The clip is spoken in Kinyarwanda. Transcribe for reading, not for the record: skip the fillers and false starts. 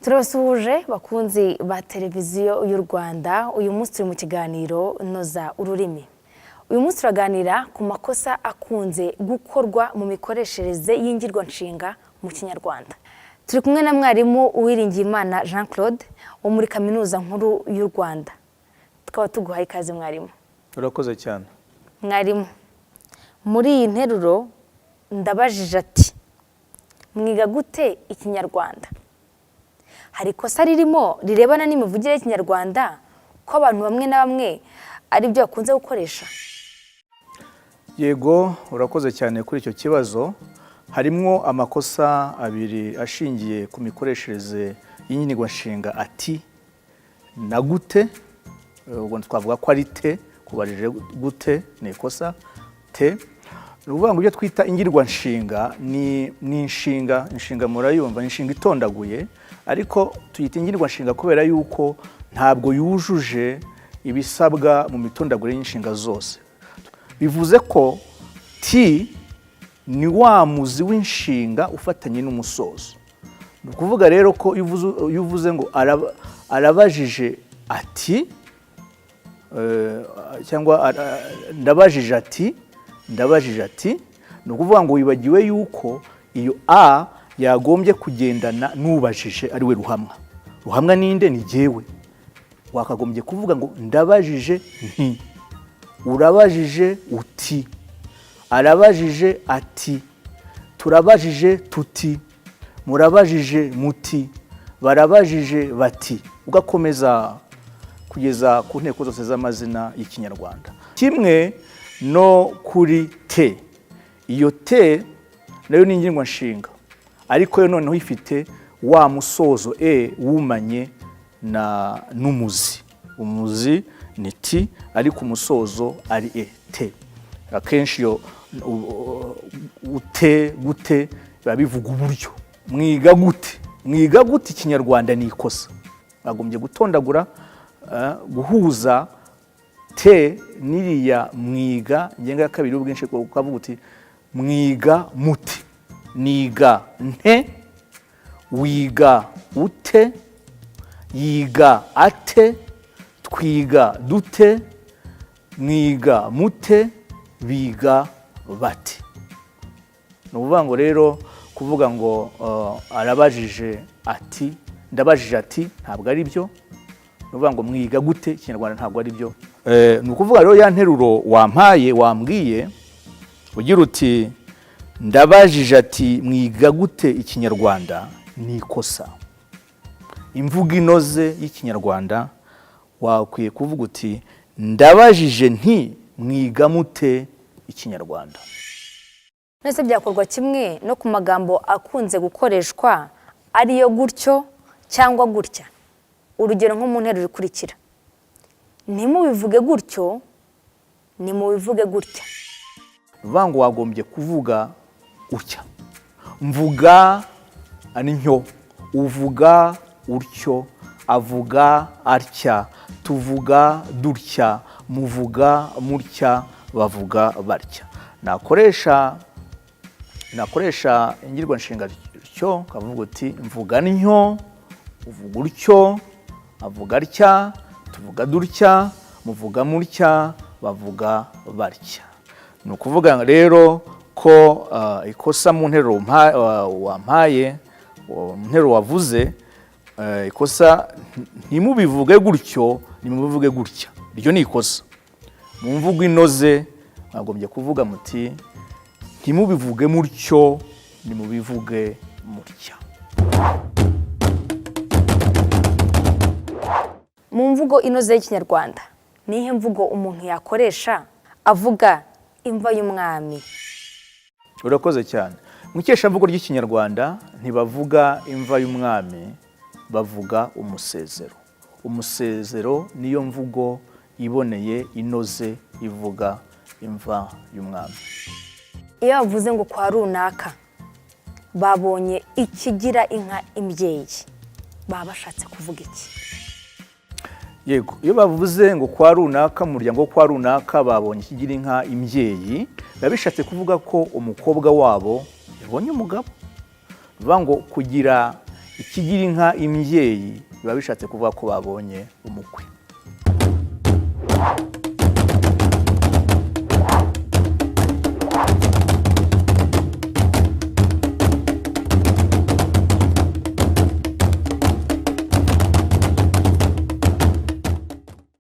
Turabasuhuje bakunzi ba Televiziyo y'u Rwanda. Uyu munsi turi mu kiganiro Noza Ururimi. Uyu munsi turaganira ku makosa akunze gukorwa mu mikoreshereze y'ingirwanshinga mu Kinyarwanda. Turi kumwe na mwarimu Uwiringiyimana Jean Claude wo muri Kaminuza Nkuru y'u Rwanda. Tukaba tuguhaye ikaze, mwarimu. Urakoze cyane. Mwarimu, muri iyi nteruro "Ndabajije ati mwiga gute Ikinyarwanda", hari ikosa ririmo rirebana n'imivugire y'Ikinyarwanda, ko abantu bamwe na bamwe ari byo bakunze gukoresha? Yego, urakoze cyane kuri icyo kibazo. Harimo amakosa abiri ashingiye ku mikoreshereze y'ingirwanshinga "ati" na "gute". Ubwo twavuga ko ari "te", kubajije "gute" ni ikosa. "Te" ni ukuvuga ngo ibyo twita ingirwanshinga ni inshinga. Inshinga murayumva, ni inshinga itondaguye, ariko tuyita ingirwanshinga kubera yuko ntabwo yujuje ibisabwa mu mitondagurire y'inshinga zose. Bivuze ko "ti" ni wa muzi w'inshinga ufatanye n'umusozo. Ni ukuvuga rero ko iyo uvuze ngo "arabajije ati", cyangwa "ndabajije ati", "ndabajije ati", ni ukuvuga ngo wibagiwe yuko iyo "a" yagombye kugendana n'ubajije, ari we ruhamwa. Ruhamwa ninde? Ni jyewe. Wakagombye kuvuga ngo "ndabajije nti", "urabajije uti", "arabajije ati", "turabajije tuti", "murabajije muti", "barabajije bati", ugakomeza kugeza ku nteko zose z'amazina y'Ikinyarwanda. Kimwe no kuri "te". Iyo "te" nayo ni ingirwanshinga, ariko yo noneho ifite wa musozo "e" wumanye na n'umuzi. Umuzi ni "ti", ariko umusozo ari "e", "te". Akenshi iyo "ute", "gute" biba bivuga uburyo. "Mwiga gute", "mwiga gute Ikinyarwanda" ni ikosa. Bagombye gutondagura, guhuza "te" n'iriya "mwiga" ngenga ya kabiri y'ubwinshi, ukavuga uti "mwiga muti", "niga nte", "wiga ute", "yiga ate", "twiga dute", "mwiga mute", "biga bate". Ni ukuvuga ngo rero kuvuga ngo "arabajije ati", "ndabajije ati" ntabwo ari byo. Ni ukuvuga ngo "mwiga gute Ikinyarwanda" ntabwo ari byo. Ni ukuvuga rero ya nteruro wampaye, wambwiye ugira uti "Ndabajije ati mwiga gute Ikinyarwanda" ni ikosa. Imvugo inoze y'Ikinyarwanda, wakwiye kuvuga uti "Ndabajije nti mwiga mute Ikinyarwanda?" Mbese byakorwa kimwe no ku magambo akunze gukoreshwa ariyo "gutyo" cyangwa "gutya"? Urugero nko mu nteruro ikurikira: "Ntimubivuge gutyo, nimubivuge gutya." Uvuga ngo wagombye kuvuga utya: mvuga ntyo, uvuga utyo, avuga atya, tuvuga dutya, muvuga mutya, bavuga batya. Nakoresha ingirwanshinga "tyo", ukavuga uti "mvuga ntyo, uvuga utyo, avuga atya, tuvuga dutya, muvuga mutya, bavuga batya". Ni ukuvuga rero ko ikosa mu nteruro wampaye, mu nteruro wavuze, ikosa "ntimubivuge gutyo, nimubivuge gutya", iryo ni ikosa. Mu mvugo inoze mwagombye kuvuga muti "Ntimubivuge mutyo, nimubivuge mutya." Mu mvugo inoze y'Ikinyarwanda, ni iyihe mvugo umuntu yakoresha avuga imva y'umwami? Urakoze cyane. Mu ikeshamvugo ry'Ikinyarwanda ntibavuga imva y'umwami, bavuga umusezero. Umusezero niyo mvugo iboneye, inoze, ivuga imva y'umwami. Iyo bavuze ngo kwa runaka babonye ikigira inka imbyeyi, baba bashatse kuvuga iki? Yego, iyo bavuze ngo kwa runaka, mu muryango wo kwa runaka babonye ikigira inka imbyeyi, biba bishatse kuvuga ko umukobwa wabo yabonye umugabo. Bivuga ngo kugira Ikigira inka imbyeyi biba bishatse kuvuga ko babonye umukwe.